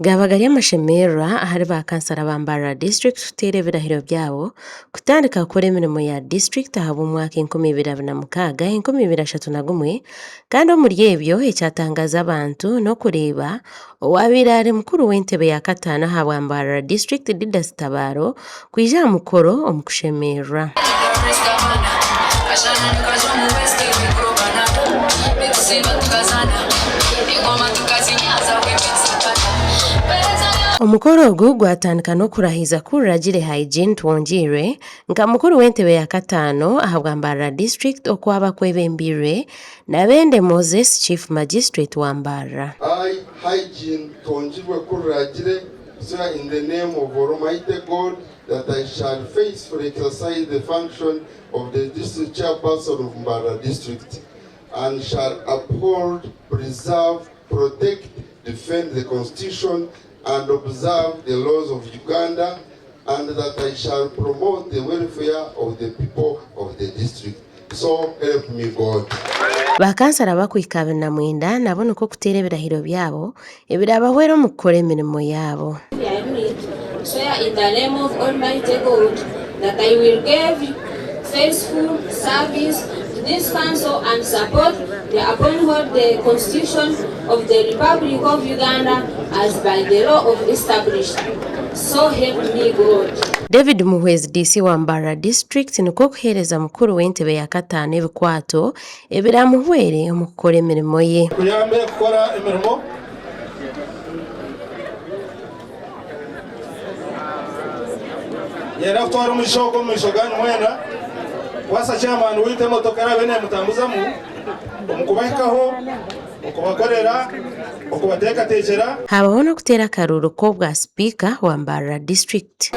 Gaaba gari amashemererwa ahari ba kansara ba Mbarara disiturikiti kuteera ebirahiro byabo kutandika kukora emirimo ya disiturikiti ahabw'omwaka 2026, 2031 kandi omuri ebyo ekyatangaaza abantu n'okureeba Owaabaire ari mukuru w'entebe ya kataano ahabwa Mbarara District Didas Tabaro kwija aha mukoro omu kushemererwa. Omukoro ogu gwatandika n'okurahiza Kururagire Hygiene Twongiirwe nka mukuru w'entebe ya kataano ahabwa Mbarara District okwaba kwebembeirwe Nabende Moses Chief Magistrate wa Mbarara. I, Hygiene Tongirwe Kururagire, swear in the name of Almighty God that I shall faithfully exercise the function of the District Chairperson of Mbarara District and shall uphold, preserve, protect, defend the Constitution and observe the laws of Uganda and that I shall promote the welfare of the people of the district. So help me God. Ba kansara abakuhika 29 nabo nikwo kuteera ebirahiro byabo ebirabahwere omu kukora emirimo yaabo. I read, swear in the name of Almighty God that I will give faithful service to this council and support the uphold the Constitution of the Republic of Uganda as by the law of established. So help me God. David Muhwezi DC wa Mbarara District nikwo kuheereza mukuru w'entebe ya kataano ebikwato ebiraamuhwere omu kukora emirimo ye. Kuyambe kukora emirimo. Niinyenda kutwara omugisha ogu omu maisho gaanyu mwena kubaasa chairman waitu emotoka eraabe neemutambuzamu omu kubahikaho, okubakorera, okubateekateekyera. Habaho n'okuteera akaruuru k'obwa sipiika wa Mbarara District.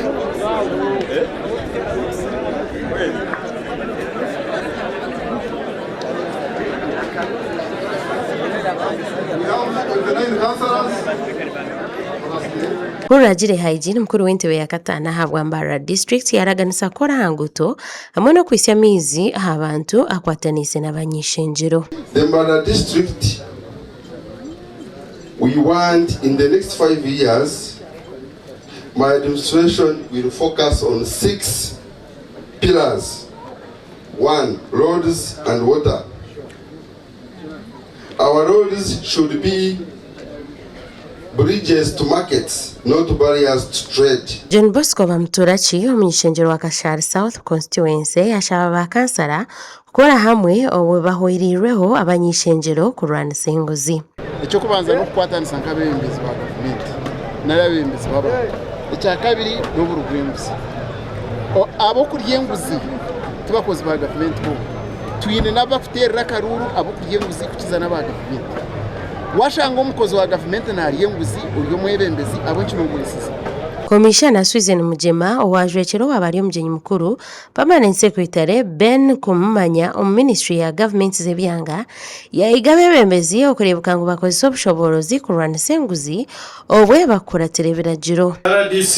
Kururagire Hygiene, mukuru w'entebe ya kataano ahabwa Mbarara District yaraganisa kukora aha nguuto hamwe n'okuhitsya amaizi aha bantu akwataniise n'abany'ishengyero. The Mbarara District we want in the next 5 years my administration will focus on 6 pillars, 1 roads and water. Our roads should be bridges to markets, not barriers to trade. John Bosco Bamuturaki, omuny'ishengyero wa Kashari South Constituency yashaba ba kansara kukora hamwe obwo bahwereirweho abany'ishengyero kurwanisa enguzi. Eky'okubanza n'okukwatanisa nk'abeebembezi ba gavumenti nari abeebembezi b'abantu. Ekyakabiri n'oburi bw'enguzi. Ab'okurya enguzi ti bakozi ba gavumenti bonka. Twine n'abakuteerera akaruuru ab'okurya enguzi kukiza n'aba gavumenti. Waashanga omukozi wa gavumenti naarya enguzi ori omwebembezi ahabw'enki noomwesiza? Komishana Susan Mugyema owaajwekyera owaaba ari omugyenyi mukuru, Permanent Secretary Ben Kumumanya omu minisiture ya gavumenti z'ebyanga yaahiga abeebembezi okureebeka ngu bakozesa obushoboorozi kurwanisa enguzi obwe bakukuratira ebiragiro. Rdc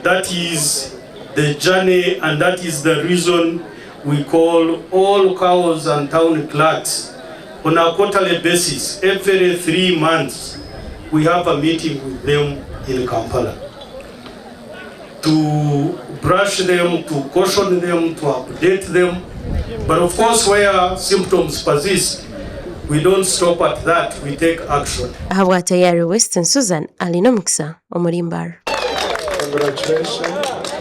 that is the journey and that is the reason we call all cows and town clerks on a quarterly basis every 3 months we have a meeting with them in Kampala to brush them, to caution them, to update them. But of course where symptoms persist, we don't stop at that, we take action. Ahabwa Tayari Western Susan Alinomukisa omuri Mbarara. Congratulations.